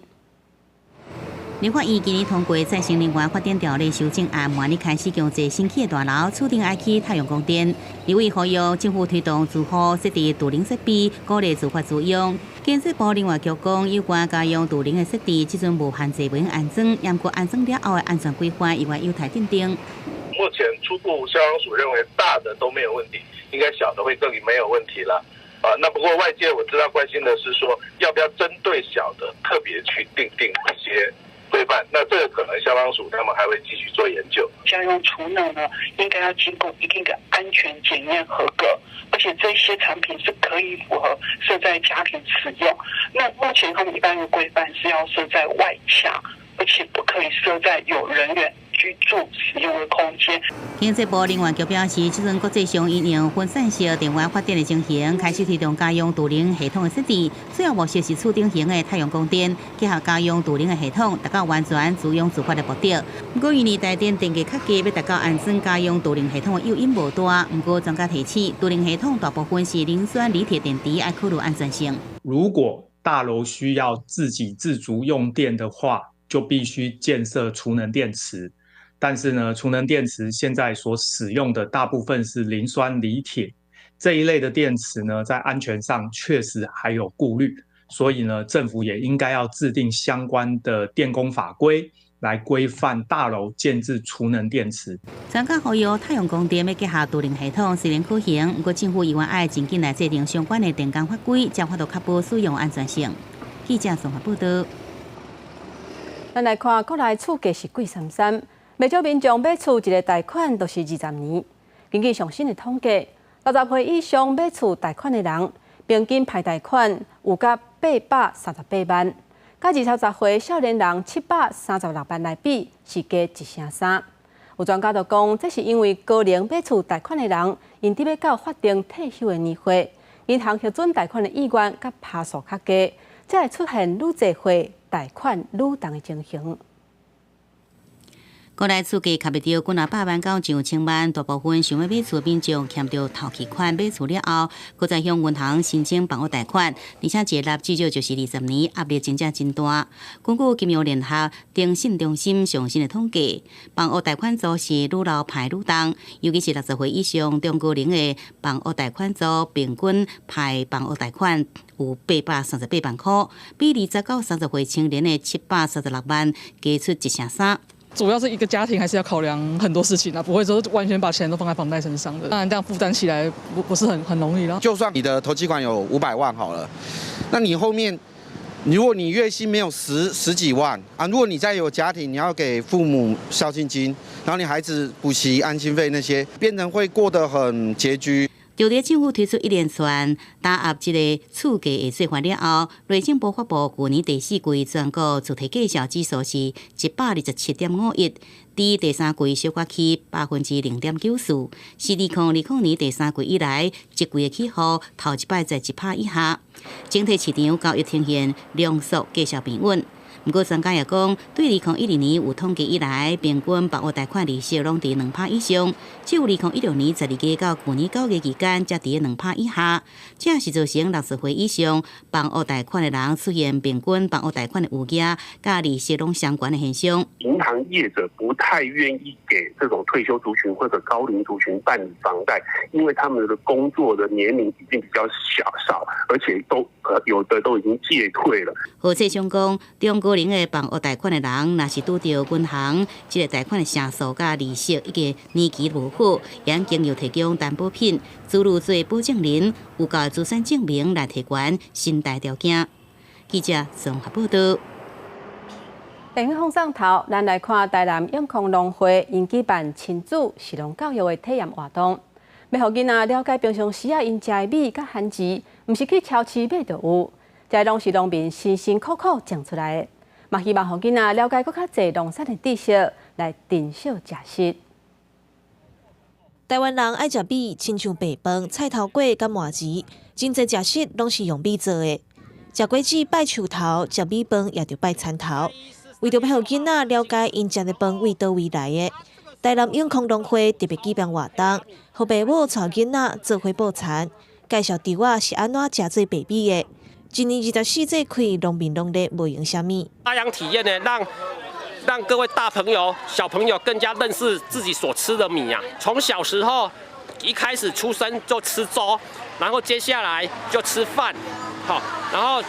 立法院今年通過再生能源發展條例修正案，明年開始強制新起的大樓厝頂愛起太陽光電。立委呼籲政府推動住戶設置儲能設備，鼓勵自發自用。建設部能源局講，有關家用儲能的設置，這陣無限制袂用安裝，毋過安裝了後的安全規範，猶原有待訂定。目前初步消防署認為大的都沒有問題，應該小的會更沒有問題了。啊，那不過外界我知道關心的是說，要不要針對小的特別去訂定一些規範？那這個可能消防署他們還會繼續做研究。家用儲能呢，應該要經過一定的安全檢驗合格，而且這些產品是可以符合設在家庭使用。那目前他們一般的規範是要設在外牆，而且不可以設在有人員居住使用的空間。經濟部能源局表示，這陣國際上應用分散式電源發電的情形，開始推動家用儲能系統的設置。主要模式是厝頂型的太陽光電，結合家用儲能的系統，達到完全自用自發的目的。毋過，因為台電電價較低，欲達到安裝家用儲能系統的誘因無大。毋過，專家提醒，儲能系統大部分是磷酸鋰鐵電池，愛考慮安全性。如果大樓需要自給自足用電的話，就必須建設儲能電池。但是呢，儲能電池現在所使用的大部分是磷酸鋰鐵這一類的電池呢，在安全上確實還有顧慮，所以呢，政府也應該要制定相關的電工法規，來規範大樓建置儲能電池。專家呼籲，太陽光電欲結合儲能系統雖然可行，毋過政府猶原愛盡緊來制定相關的電工法規，才法度確保使用安全性。記者綜合報導。咱來看國內厝價是貴參參，袂少民眾買厝一个貸款都是20年。根據上新的統計，60歲以上買厝貸款的人，平均排貸款有甲838萬，佮20十歲少年人736萬來比，是加1成3。有專家就講，這是因為高齡買厝貸款的人，𪜶佇欲到法定退休的年歲，銀行核准貸款的意願佮趴數較低，才會出現愈濟歲貸款愈重的情形。國內厝價卡袂著幾若百萬到上千萬，大部分想欲買厝的民眾欠著頭期款買厝了後，閣再向銀行申請房屋貸款，而且一納至少就是20年，壓力真正真大。根據金融聯合徵信中心上新的統計，房屋貸款族是愈老排愈重，尤其是60歲以上中高齡的房屋貸款族，平均排房屋貸款有838萬箍，比20到30歲青年的736萬加出1成3。主要是一個家庭，還是要考量很多事情啊，不會說完全把錢都放在房貸身上的。當然，這樣負擔起來不是很容易咯。就算你的頭期款有500萬好了，那你後面如果你月薪沒有十幾萬啊，如果你再有家庭，你要給父母孝敬金，然後你孩子補習安親費那些，變成會過得很拮據。就佇政府推出一連串打壓這个厝價的稅法了後，內政部發布舊年第四季全國主體價數指數是127.51，佇第三季小可起0.94%，是2020年第三季以來一季的起伏頭一擺在1%以下。整體市場交易呈現量縮價數平穩。毋過專家也講，對2012年有統計以來，平均房屋貸款利息攏佇2趴以上，只有2016年12月到舊年9月期間，才佇兩趴以下。這是造成60歲以上房屋貸款的人出現平均房屋貸款的餘額佮利息攏相懸的現象。銀行業者不太願意給這種退休族群或者高齡族群辦理房貸，因為他們的工作的年齡已經比較小少，而且都有的都已經屆退了。何翠香講，中高齡的房屋貸款的人，若是拄著銀行這个貸款的成數佮利息以及年期無好，會經由提供擔保品、子女做保證人、有夠資產證明來提懸申貸條件。記者綜合報道。電影放送頭，咱來看台南永康農會𪜶舉辦親子食農教育的體驗活動，欲予囡仔了解平常時仔𪜶食的米佮番薯，毋是去超市買就有，這攏是農民辛辛苦苦種出來的。嘛希望予囡仔了解閣較濟農產的知識，來珍惜食食。台灣人愛食米，親像白飯、菜頭粿佮麻糍，真濟食食攏是用米做的。食果子拜樹頭，食米飯也著拜田頭。為著欲予囡仔了解𪜶食的飯佇佗位來的，台南永康農會特別舉辦活動，予爸母帶囡仔做伙報田，介紹稻仔是按怎食做白米的。一年24節開農民農曆無閒啥物。插秧體驗呢，讓各位大朋友、小朋友更加認識自己所吃的米啊。從小時候一開始出生就吃粥，然後接下來就吃飯，好，然後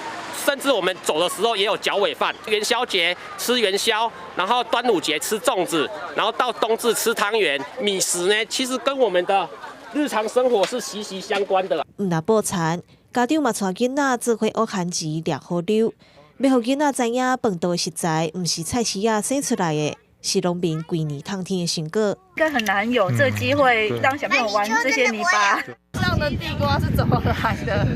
甚至我們走的時候也有腳尾飯。元宵節吃元宵，然後端午節吃粽子，然後到冬至吃湯圓。米食呢，其實跟我們的日常生活是息息相關的。毋但報田，家長嘛帶囡仔做伙學番薯、掠河溜，欲予囡仔知影飯桌的食材，毋是菜市仔生出來的，是農民規年冬天的成果。應該很難有這機會讓小朋友玩這些泥巴。這樣的地瓜是怎麼來的？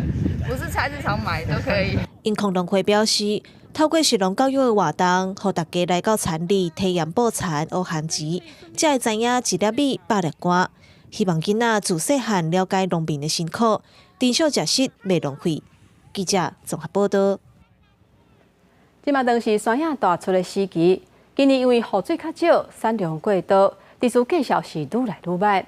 不是菜市場買都可以。永康農會表示，透過食農教育的活動，予大家來到田裡體驗報田、學番薯，才會知影一粒米百粒汗。希望囡仔自細漢了解農民的辛苦，珍惜食食袂浪費。記者綜合報道。這馬當是山葉大出的時期，今年因為雨水較少，產量過多，技術價數是愈來愈䆀。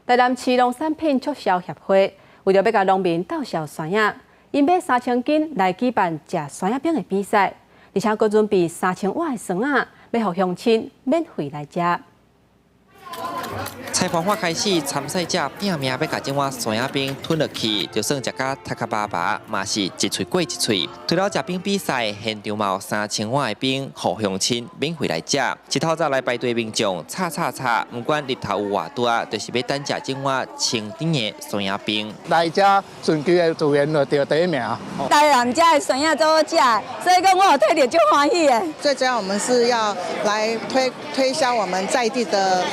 台南市農產品促銷協會為著欲共農民鬥銷山葉，𪜶買3000斤來舉辦食山葉冰的比賽，而且閣準備3000碗的酸仔，欲予鄉親免費來食。菜盤法開始，參賽者拼命欲共這碗山仔冰吞落去，就算食甲頭殼巴巴，嘛是一喙過一喙。除了食冰比賽，現場嘛有3000碗的冰，予鄉親免費來食。一透早來排隊民眾，吵吵吵，毋管日頭有偌大，就是欲等食這碗清甜的山仔冰。來遮順其的自然就得第一名。台南遮的山仔足好食，所以講我有摕著足歡喜的。最主要我們是要來推銷我們在地的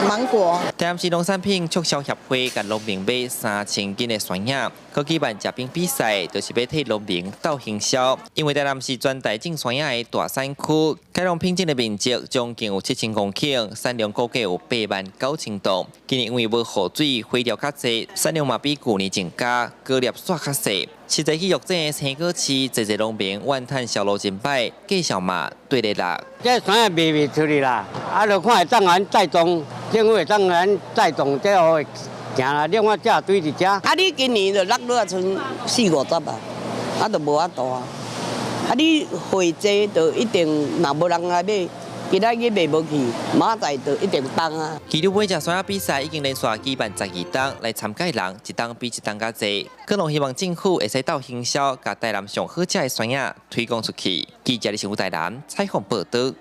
芒果。台南市農產品促銷協會共農民買3000斤的山葉，閣舉辦食冰比賽，就是欲替農民鬥行銷。因為台南是全台種山葉的大產區，改良品種的面積將近有7000公頃，產量估計有8萬9千噸。今年因為無雨水，肥料較濟，產量嘛比舊年增加，果粒煞較細。實際去藥整的青果市，濟濟農民怨嘆銷路真歹，價數嘛綴咧落。這山葉賣袂出去啦，啊，就看會當咱帶動，政府會當咱帶動這個行啦，另外這堆佇遮。啊，你今年就落落啊，賰四五十啊，啊，就無法度啊。啊，你貨濟就一定若無人來買。今仔日賣無去，明仔載就一定崩啊！其實買食山仔比賽已經連續舉辦12冬，來參加人一冬比一冬較濟。閣攏希望政府會使鬥行銷，共台南上好食的山仔推廣出去。記者李新武台南採訪報導。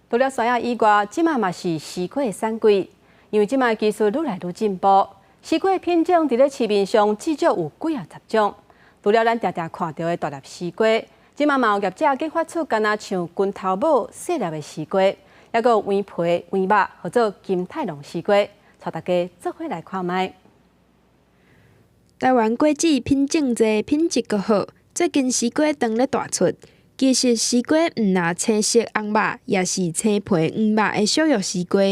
除了山仔以外，這馬嘛是西瓜的產季，因為這馬技術愈來愈進步，西瓜的品種佇咧市面上至少有幾仔十種。除了咱常常看著的大粒西瓜，這馬嘛有業者研發出敢若像拳頭拇細粒的西瓜，猶閣有黃皮黃肉，號做金泰隆西瓜，帶大家做伙來看覓。台灣果子品種濟，品質閣好。最近西瓜當咧大出，其實西瓜毋若青色紅肉，也是青皮黃肉的小玉西瓜。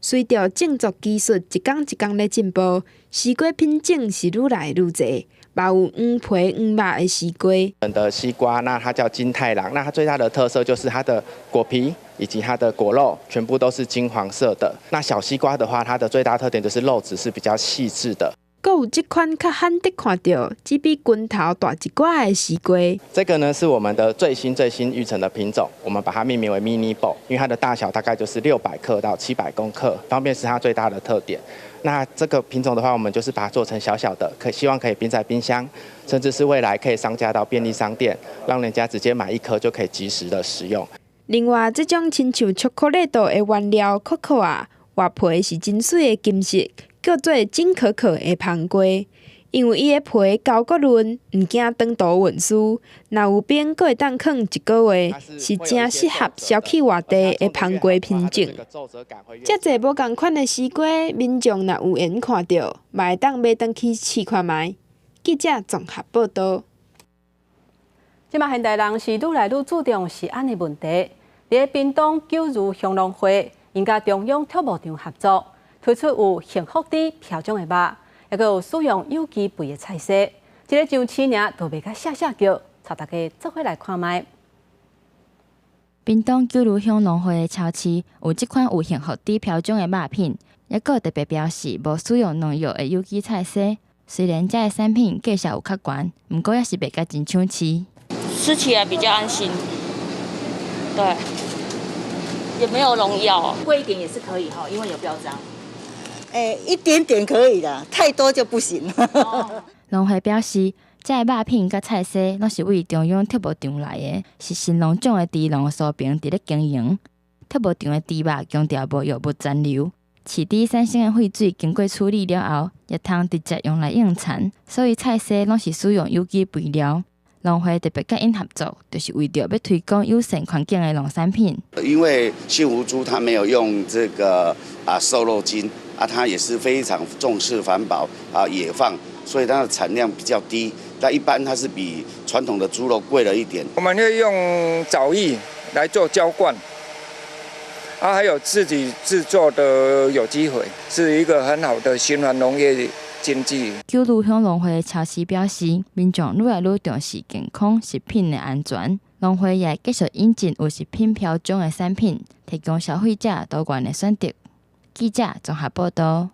隨著種作技術一工一工咧進步，西瓜品種是愈來愈濟。嘛有黃皮黃肉的西瓜。的西瓜，那它叫金太郎，那它最大的特色就是它的果皮以及它的果肉全部都是金黃色的。那小西瓜的話，它的最大特點就是肉質是比較細緻的。閣有這款較罕得看著，只比拳頭大一寡的西瓜。這個呢是我們的最新最新育成的品種，我們把它命名為 Mini Ball，因為它的大小大概就是600克到700公克，方便是它最大的特點。那這個品種的話，我們就是把它做成小小的，可希望可以冰在冰箱，甚至是未來可以上架到便利商店，讓人家直接買一顆就可以即時的食用。另外，這種親像巧克力豆的原料可可啊，外皮是真媠的金色，叫做金可可的芳瓜。因為伊的皮厚閣潤，毋驚長途運輸，若有冰閣會當囥一個月，是誠適合消去活地的芳瓜品種。遮濟無仝款的西瓜，民眾若有緣看著，嘛會當買轉去試看覓。記者綜合報導。這馬現代人是愈來愈注重食安的問題。佇屏東九如鄉農會，𪜶佮中央畜牧場合作，推出有幸福豬標章的肉，抑閣有使用有機肥的菜色。這个上市爾就賣甲嚇嚇叫，帶大家做伙來看覓。屏東九如鄉農會的超市有這款有幸福豬標章的肉品，抑閣特別標示無使用農藥的有機菜色。雖然這个產品價數有較懸，毋過也是賣甲真搶市。吃起來比較安心，對，也沒有農藥，貴一點也是可以哈，因為有標章。欸，一點點可以啦，太多就不行。農會表示，這个肉品佮菜色攏是為中央畜牧場來的，是新農種的豬農蘇平佇咧經營。畜牧場的豬肉強調無藥物殘留，飼豬產生的廢水經過處理了後，也通直接用來養蠶，所以菜色攏是使用有機肥料。農會特別佮𪜶合作，就是為著欲推廣友善環境的農產品。因為幸福豬它沒有用這個瘦肉精啊，它也是非常重視環保啊野放，所以它的產量比較低。但一般它是比傳統的豬肉貴了一點。我們會用藻液來做澆灌，啊，還有自己製作的有機肥，是一個很好的循環農業經濟。九如鄉農會超市表示，民眾愈來愈重視健康食品的安全，農會也繼續引進有食品標章的產品，提供消費者多元的選擇。記者綜合報導。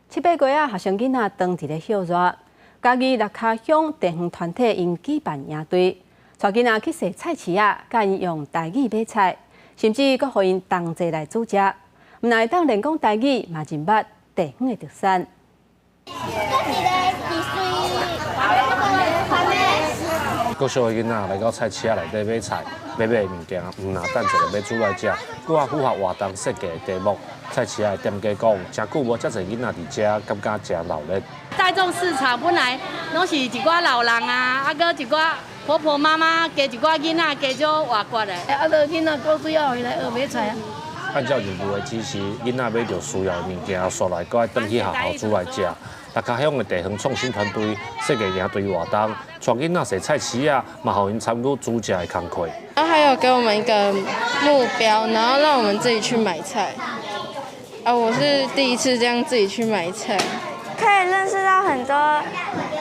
七八月仔，學生囡仔當佇咧歇熱，嘉義六跤鄉地方團體𪜶舉辦營隊，帶囡仔去踅菜市仔，教𪜶用台語買菜，甚至閣予𪜶同齊來煮食。毋但會當練講台語，嘛認捌地方的特產。國小的囡仔來到菜市仔內底買菜，欲買的物件，毋但等一下欲煮來食，閣較符合活動設計的題目。菜市仔的店家講，誠久無遮濟囡仔佇遮，感覺誠熱鬧。大眾市場本來攏是一寡老人啊，啊，閣一寡婆婆媽媽，加一寡囡仔，加少活潑的。啊，著囡仔古主要來學買菜啊。按照任務的指示，囡仔買著需要的物件，煞來閣愛轉去學校煮來食。六跤鄉的地方創新團隊設計營隊活動，帶囡仔踅菜市仔，嘛予𪜶參與煮食的工課。然後還有給我們一個目標，然後讓我們自己去買菜。啊，我是第一次這樣自己去買菜，可以認識到很多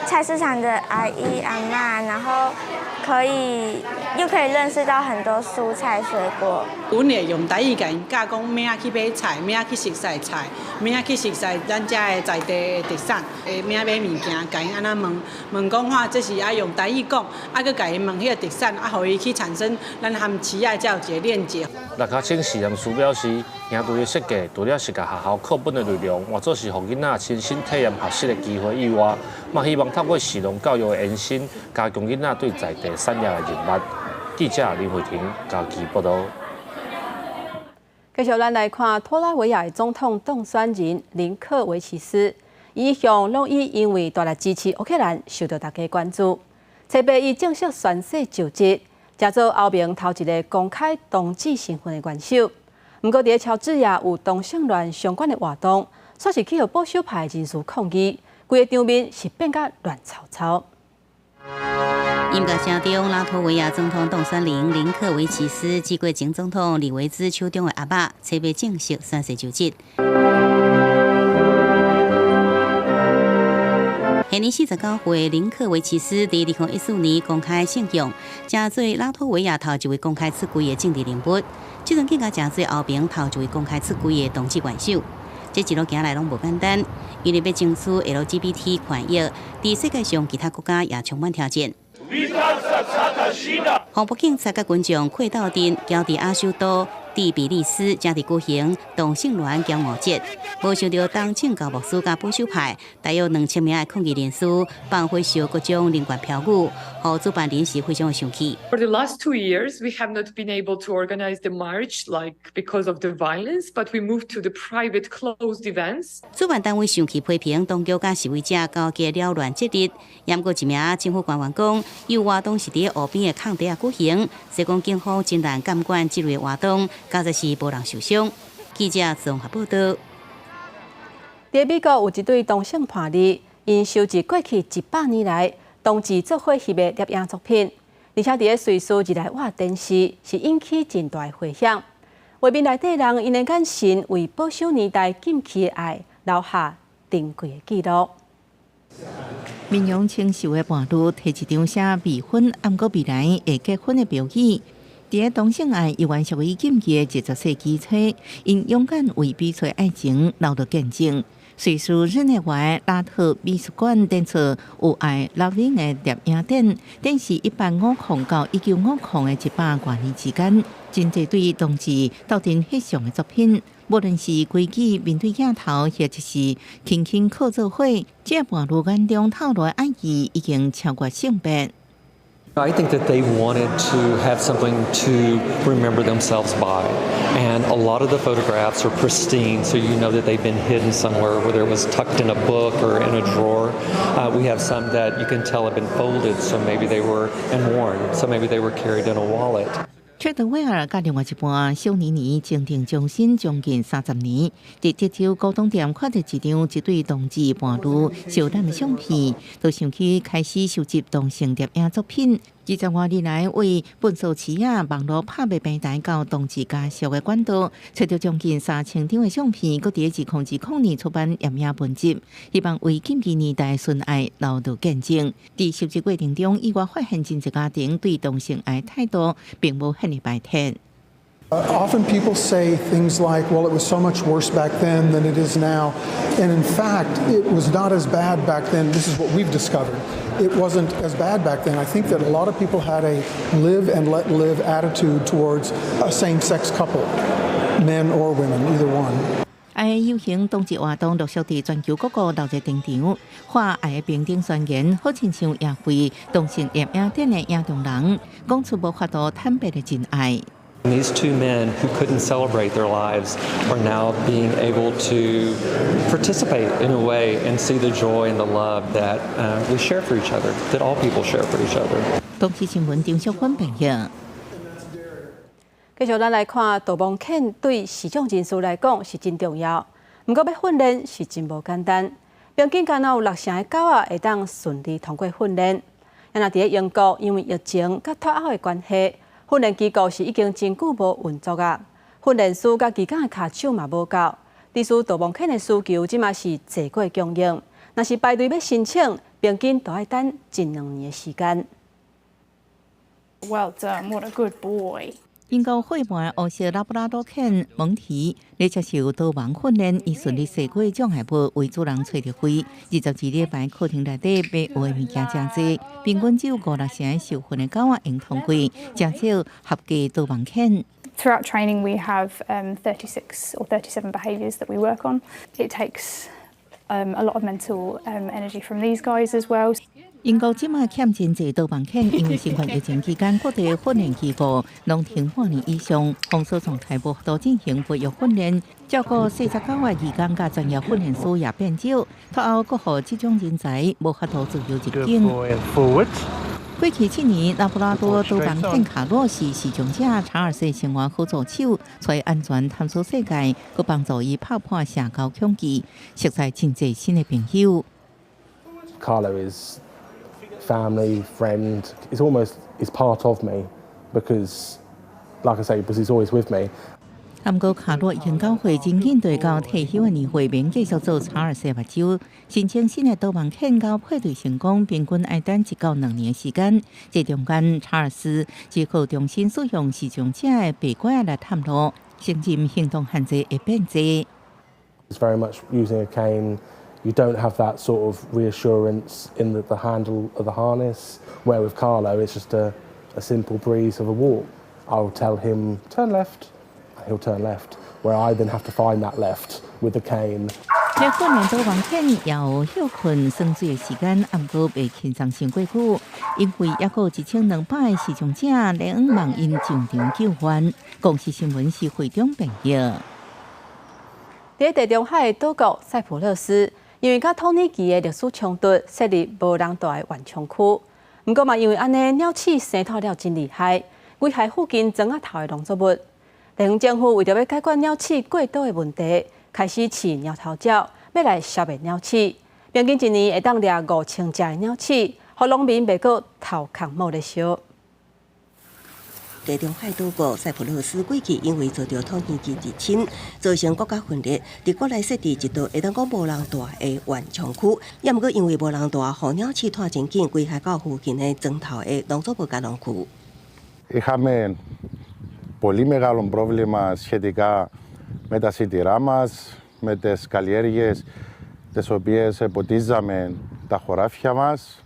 菜市場的阿姨阿嬤，然後可以又可以認識到很多蔬菜水果。阮會用台語共𪜶教講，欲按怎去買菜，欲按怎去熟似菜，欲按怎去熟似咱遮的在地的特產，會欲按怎買物件，共𪜶按怎問問講話，這是愛用台語講，啊，閣共𪜶問彼個特產，啊，予伊去產生咱和市仔才有一個連結。六跤清實驗師表示，營隊的設計除了是共學校課本的內容，換做是予囡仔親身體驗學習的機會以外，嘛希望透過食農教育的延伸，加強囡仔對在地產業的認捌。記者林慧婷嘉義報導。繼續，咱來看脫拉維亞的總統當選人林克維奇斯，伊一向攏以因為大力支持烏克蘭受到大家關注。初八，伊正式宣誓就職，成做歐盟頭一个公開同志身份的元首。毋過，佇咧喬治亞有同性戀相關的活動，煞是去予保守派人士抗議，規个場面是變甲亂糟糟。音樂聲中，拉脫維亞總統當選人林克維奇斯接過前總統李維茲手中的鑰仔，初八正式宣誓就職。現年49歲，林克維奇斯佇2014年公開性向，成做拉脫維亞頭一位公開出櫃的政治人物。這陣更加成做歐盟頭一位公開出櫃的同志元首。這一路行來攏無簡單，因為欲爭取 LGBT 權益，佇世界上其他國家也充滿挑戰。防暴警察佮群眾氣鬥陣，喬治亞首都第比利斯正佇舉行同性戀驕傲節，無想著東正教牧師佮保守派，大約2000名的抗議人士放火燒各種人權標語，予主辦人士非常的生氣。 For the last 2 years, we have not been able to organize the march, like because of the violence, but we moved to the private closed events. 主辦單位生氣批評當局佮示威者勾結擾亂節日，毋過一名政府官員講，有活動是佇路邊的空地仔舉行，所以講警方真難監管這類活動，佳哉是無人受傷。記者綜合報道。佇美國有一對同性伴侶，𪜶收集過去100年來同志做伙翕的攝影作品，而且佇咧瑞士日內瓦展示，是引起真大的迴響。畫面內底人，𪜶的眼神為保守年代禁忌的愛留下珍貴的記錄。面容清秀的伴侶提一張寫未婚，毋過未來會結婚的標語。佇咧同性愛猶原屬於禁忌的20世紀初，𪜶勇敢為彼此愛情留著見證。瑞士日內瓦拉特美術館展出有愛 Loving 的攝影展，展示1850到1950的100外年之間，真濟對同志鬥陣翕相的作品。無論是規矩面對鏡頭，或者是輕輕靠做伙，這伴侶眼中透露的愛意已經超越性別。 I think that they wanted to have something to remember themselves by. And a lot of the photographs are pristine, so you know that they've been hidden somewhere, whether it was tucked in a book or in a drawer. We have some that you can tell have been folded, so maybe they were and worn, so maybe they were carried in a wallet. 切德威爾佮另外一半小妮妮情定終身將近30年，佇德州古董店看著一張一對同志伴侶相攬的相片，就想起開始收集同性攝影作品。20外年來，為糞掃市仔網路拍賣平台到同志家屬的管道，揣著將近3000張的相片，閣佇2020年出版攝影文集，希望為禁忌年代純愛留著見證。佇收集過程中，意外發現真濟家庭對同性愛態度並無遐爾排斥。 Often people say things like, "Well, it was so much worse back then than it is now." And in fact, it was not as bad back then. This is what we've discovered. It wasn't as bad back then. I think that a lot of people had a live and let live attitude towards a same sex couple, men or women, either one. 愛遊行同志活動陸續佇全球各國鬧熱登場，發愛的平等宣言，好親像也為同性攝影展的影中人講出無法度坦白的真愛。 These two men who couldn't celebrate their lives are now being able to participate in a way and see the joy and the love that we share for each other, that all people share for each other. 東視新聞張淑芬編譯。繼續，咱來看導盲犬對視障人士來講是真重要，毋過欲訓練是真無簡單。平均敢若有六成的狗仔會當順利通過訓練。啊，若佇咧英國，因為疫情佮脫歐的關係，訓練機構是已經真久無運作啊。訓練師佮義工的跤手嘛無夠，致使導盲犬的需求這馬是濟過供應。若是排隊欲申請，平均都愛等一兩年的時間。 Well done, what a good boy. 英國歲半烏色拉布拉多犬蒙提咧接受導盲訓練，伊順利踅過障礙物，為主人揣著位。22禮拜課程內底欲學的物件誠濟，平均只有五六成受訓的狗仔會通過，誠少合格導盲犬。 Throughout training, we have 36 or 37 behaviours that we work on. It takes a lot of mental energy from these guys as well. 英國這馬欠真濟導盲犬，因為新冠疫情期間，各地訓練機構攏停半年以上，封鎖狀態無法度進行培育訓練，照顧細隻狗仔義工佮專業訓練師也變少，脫歐閣予這種人才無法度自由入境。過去7年，拉布拉多導盲犬卡洛是視障者查爾斯生活好助手，帶伊安全探索世界，閣幫助伊拍破社交恐懼，熟似真濟新的朋友。 Carlo is family, friend. It's almost is part of me because, like I say, because he's always with me. 毋過卡洛已經九歲，真緊對到退休的年歲，免繼續做查爾斯目睭。申請新的導盲犬佮配對成功，平均愛等1到2年的時間。這中間，查爾斯只好重新使用視障者的白拐來探路，承認行動限制會變濟。 It's very much using a cane. You don't have that sort of reassurance in the handle of the harness. Where with Carlo, it's just a simple breeze of a walk. I'll tell him turn left. He'll turn left, where I then have to find that left with the cane. 這訓練導盲犬也有歇睏耍水的時間，毋過袂輕鬆傷過久，因為猶閣有1200个視障者咧望𪜶上場救援。公視新聞是會長編譯。佇地中海的島國塞浦路斯，因為佮土耳其的歷史衝突，設立無人蹛的緩衝區。毋過嘛，因為按呢鳥鼠生湠了真厲害，危害附近莊仔頭的農作物。地方政府為著欲解決鳥鼠過多的問題，開始飼貓頭鳥，欲來消滅鳥鼠。平均一年會當掠5000隻的鳥鼠，予農民袂閣頭殼冒咧燒。地中海島國塞浦路斯過去因為遭著土耳其入侵，造成國家分裂，佇國內設置一道會當講無人蹛的緩衝區，也毋過因為無人蹛，予鳥鼠湠真緊，危害到附近的莊頭的農作物佮農區。 Είχαμε πολύ μεγάλο πρόβλημα σχετικά με τα σιτηρά μας, με τις καλλιέργειες τις οποίες ποτίζαμε τα χωράφια μας.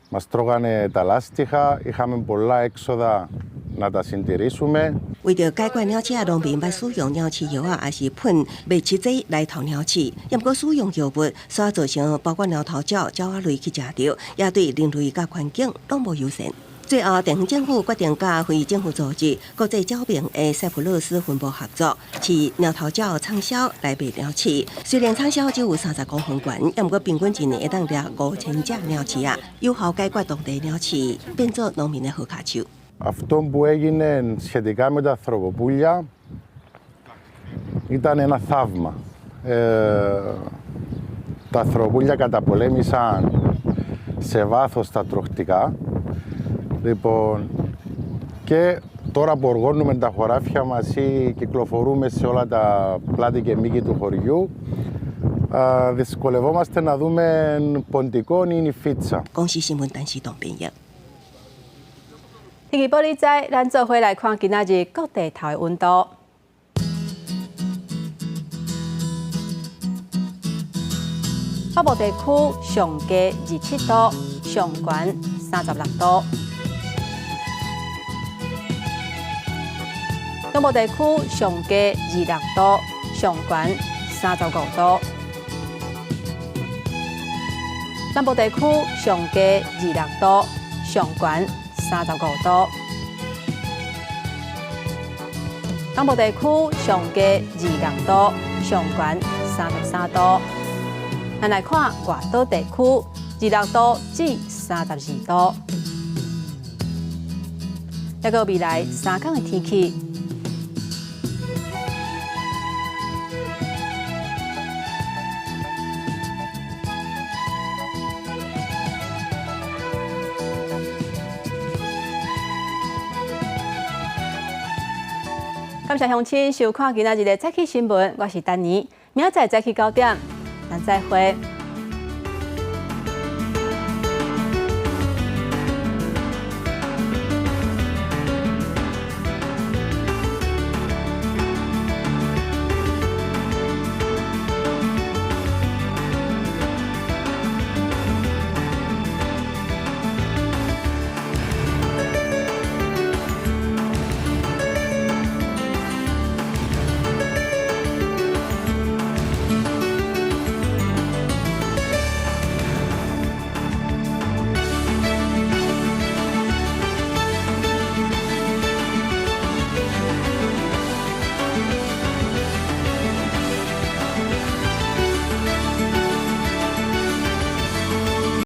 Μας τρώγανε τα λάστιχα, είχαμε πολλά έξοδα να τα συντηρήσουμε. 為著解決鳥鼠仔，農民捌使用鳥鼠藥仔，抑是噴滅鼠劑來屠鳥鼠。也毋過使用藥物，煞造成包括貓頭鳥、鳥仔類去食著，也對人類佮環境攏無友善。最後，地方政府決定佮非政府組織國際鳥盟的塞浦路斯分部合作，飼貓頭鳥產銷來滅鳥鼠。雖然產銷只有30公分懸，也毋過平均一年會當掠5000隻鳥鼠仔，有效解決當地鳥鼠，變做農民的好跤手。 Αυτό που έγινε σχετικά με τα ανθρωποπούλια ήταν ένα θαύμα. Τα ανθρωποπούλια καταπολέμησαν σε βάθος τα τρωκτικά. Λοιπόν, και τώρα που οργώνουμε τα χωράφια μας ή κυκλοφορούμε σε όλα τα πλάτη και μήκη του χωριού, δυσκολευόμαστε να δούμε ποντικό ή νυφίτσα. 公視新聞陳時東編譯。天氣報你知，咱做伙來看今仔日各地頭的溫度。北部地區上低27度，上懸36度。中部地區上低26度，上懸35度。南部地區上低26度，上懸35度。東部地區上低26度，上懸33度。咱來看外島地區，26度至32度。抑閣未來3天的天氣。感謝鄉親收看今仔日的早起新聞，我是丹妮，明仔載早起9點，咱再會。